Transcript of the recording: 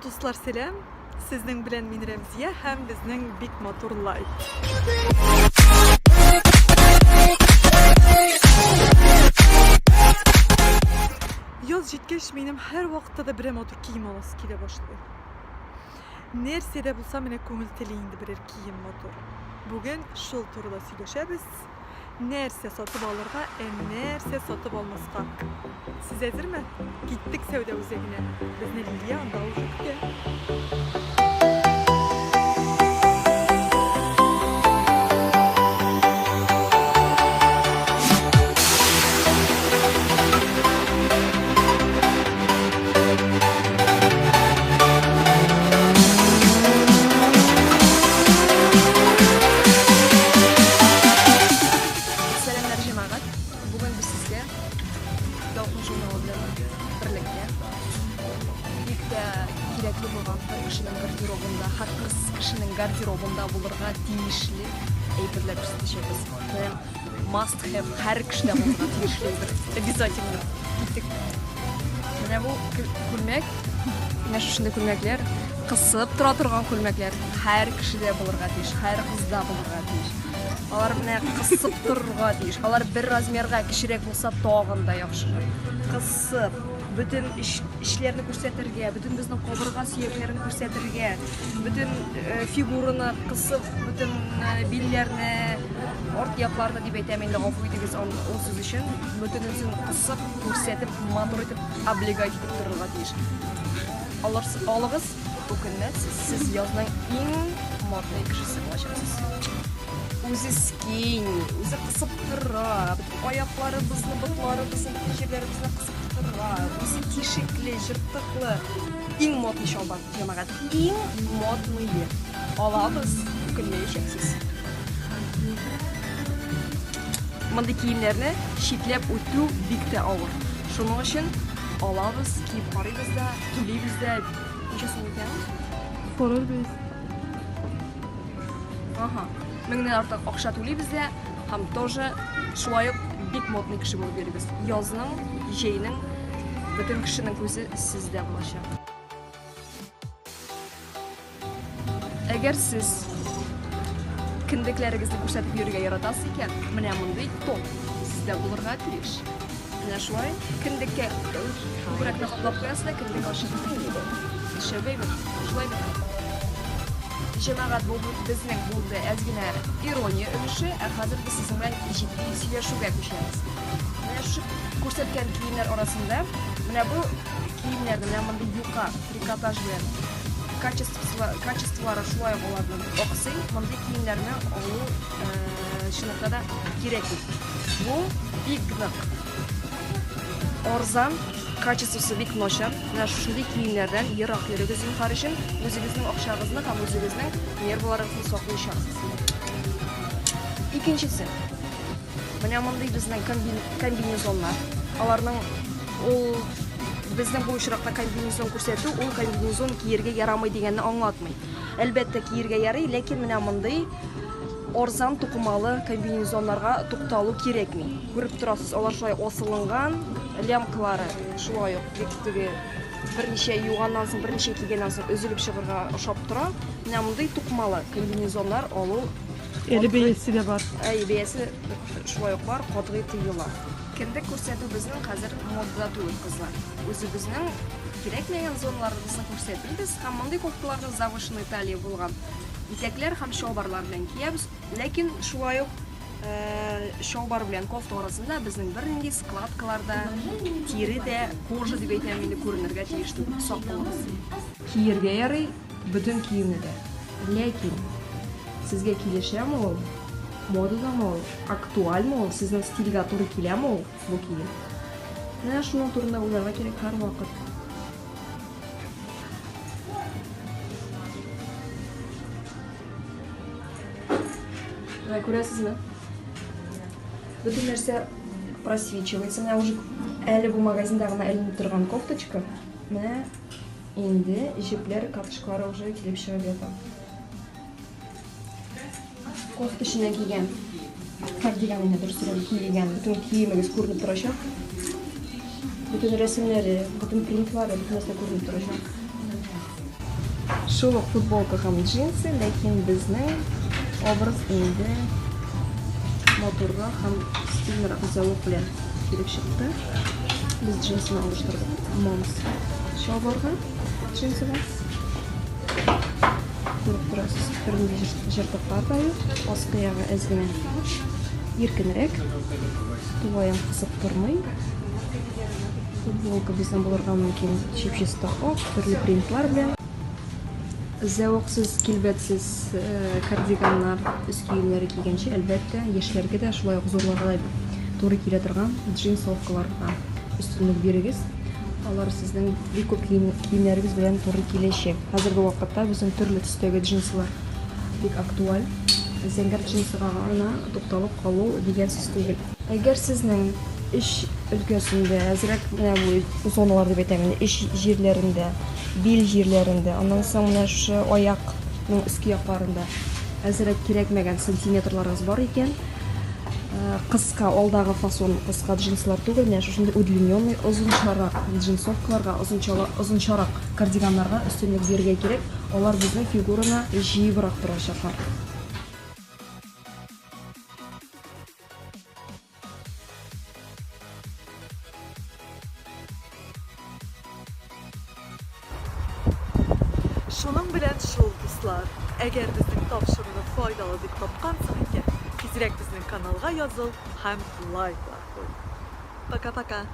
Дуслар, сәлам! Сезнең белән мин Рәмзия һәм безнең бик матур лайк. Яз җиткәч, минем һәр вакытта да берәр матур кием аласы килә башлый. Нәрсә дә булса, менә күңел тели инде берәр кием матур. Бүген шул турыда сөйләшәбез. Нәрсә сатып алырга, ә нәрсә сатып алмаска? Сез әзерме? Киттек сәүдә үзәгенә. Безне Лилия анда уже көтә. Сәламнәр, җәмәгать! Бүген без сезгә Ялкын журналы белән берлектә бик тә кирәкле булган һәр кешенең гардеробында, һәр кыз кешенең гардеробында булырга тиешле әйберләр күрсәтәчәкбез. Must have, һәр кешедә булырга тиешле әйбер. Обязательно. Киттек. Менә бу күлмәк, менә шушындый күлмәкләр, кысып тора торган күлмәкләр һәр кешедә булырга тиеш, һәр кызда булырга тиеш. Алар менә кысып торырга тиеш. Алар бер размерга кечерәк булса тагын да яхшырак. Кысып, бөтен эчләрне күрсәтергә, бөтен безнең кабырга сөякләрен күрсәтергә, бөтен фигураны кысып, бөтен билләрне, арт якларны дип әйтәм инде, гафу итегез ул сүз өчен, бөтенесен кысып, күрсәтеп, матур итеп, облегать итеп торырга тиеш. Алар алыгыз, үкенмәссез, сез язның иң модный кешесе булачаксыз. Үзе скини, үзе кысып тора, бөтен аякларыбызны, ботларыбызны, бөтен җирләребезне кысып тора, үзе тишекле, җыртыклы. Иң модный чалбар, җәмәгать, иң модные. Алабыз, үкенмәячәксез. Мондый киемнәрне читләп үтү бик тә авыр. Шуның өчен алабыз, киеп карыйбыз да, түлибез дә. Ничә сум икән? Карарбыз. Ага. Меңнән артык акча түлибез дә һәм тоже шулай ук бик модный кеше булып йөрибез. Язның, җәйнең бөтен кешенең күзе сездә булачак. Әгәр сез кендекләрегезне күрсәтеп йөрергә яратасыз икән, менә мондый топ сездә булырга тиеш. Менә шулай кендеккә күкрәкне каплап куясыз да кендек ачык. Шәп әйбер. Шулай бит. Җәмәгать, бу безнең булды әз генә ирония өлеше, ә хәзер без сезнең белән җитди сөйләшүгә күчәбез. Менә шушы күрсәткән киемнәр арасында менә бу киемнәрне, менә мондый юка трикотаж белән качестволары шулай ук аларның аксый. Мондый киемнәрне алу чынлыкта да кирәкми. Бу бик нык арзан, качествосы бик начар. Менә шушындый киемнәрдән ерак йөрегез зинһар өчен. Үзегезнең акчагызны һәм үзегезнең нервыларыгызны саклыйчаксыз. Икенчесе. Менә мондый безнең комбинезоннар. Аларның ул безнең бу очракта комбинезон күрсәтү, ул комбинезон киергә ярамый дигәнне аңлатмый. Әлбәттә, киергә ярый, ләкин менә мондый арзан тукымалы комбинезоннарга тукталу кирәкми. Күреп торасыз, алар шулай асылынган, лямкалары шулай ук бик теге берничә юганнан соң, берничә кигәннән соң өзелеп чыгарга ошап тора. Менә мондый тукымалы комбинезоннар алу Әле бәясе дә бар. Әй, бәясе шулай ук бар, катгый тыела. Кендек күрсәтү безнең хәзер модада түгел, кызлар. Үзебезнең кирәкмәгән зоналарыбызны күрсәтмибез һәм мондый кофталарны завышенный талия булган итәкләр һәм чалбарлар белән киябез. Ләкин шулай ук чалбар белән кофта арасында безнең бернинди складкалар да, тире дә, кожа дип әйтәм инде, күренергә тиеш түгел. Сак булыгыз. Киергә ярый бөтен киемне дә. Ләкин сезгә килешәме ул, модадамы ул, актуальмы ул, сезнең стильгә туры киләме ул бу кием? Менә шуның турында уйларга кирәк һәрвакыт. Менә күрәсезме? Бөтен нәрсә просвечивается. Менә уже әле бу магазинда гына эленеп торган кофточка. Менә инде җепләр, катышкалары уже килеп чыгып ята. Кофта эченнән кигән кардиган инде дөресрәге киелгән. Бөтен киемегез күренеп торачак. Бөтен рәсемнәре, бөтен принтлары, бөтен нәрсә күренеп торачак. Шул ук футболка һәм джинсы, ләкин безнең образ инде матуррак һәм стильнерак зәвык белән килеп чыкты. Без джинсыны алыштырдык Момс чалбарга, джинсыга. Күреп торасыз, бернинди җыртыклар да юк. Аскы ягы әз генә иркенрәк. Тулаем кысып тормый. Футболка безнең булырга мөмкин чип-чиста ак, төрле принтлар белән. Зәвыксыз, килбәтсез э, кардиганнар, өс киемнәре кигәнче, әлбәттә, яшьләргә дә, шулай ук зурларга да туры килә торган джинсовкаларга өстенлек бирегез. Алар сезнең бик күп киемнәрегез белән туры киләчәк. Хәзерге вакытта безнең төрле төстәге джинсылар бик актуаль. Зәңгәр джинсыга гына тукталып калу дигән сүз түгел. Әгәр сезнең эш өлкәсендә, әзрәк менә бу зоналар дип әйтәм инде, эш җирләрендә, бил җирләрендә, аннан соң менә шушы аякның өске якларында әзрәк кирәкмәгән сантиметрларыгыз бар икән, кыска, алдагы фасон кыска джинсылар түгел, менә шушындый удлиненный, озынчарак джинсовкаларга, озынчарак кардиганнарга өстенлек бирергә кирәк, алар безнең фигураны җыебрак торачаклар. Шуның белән шул, дуслар. Әгәр безнең тапшыруны файдалы дип тапкансың икән, тизрәк безнең каналга языл һәм лайклар куй. Пока-пока!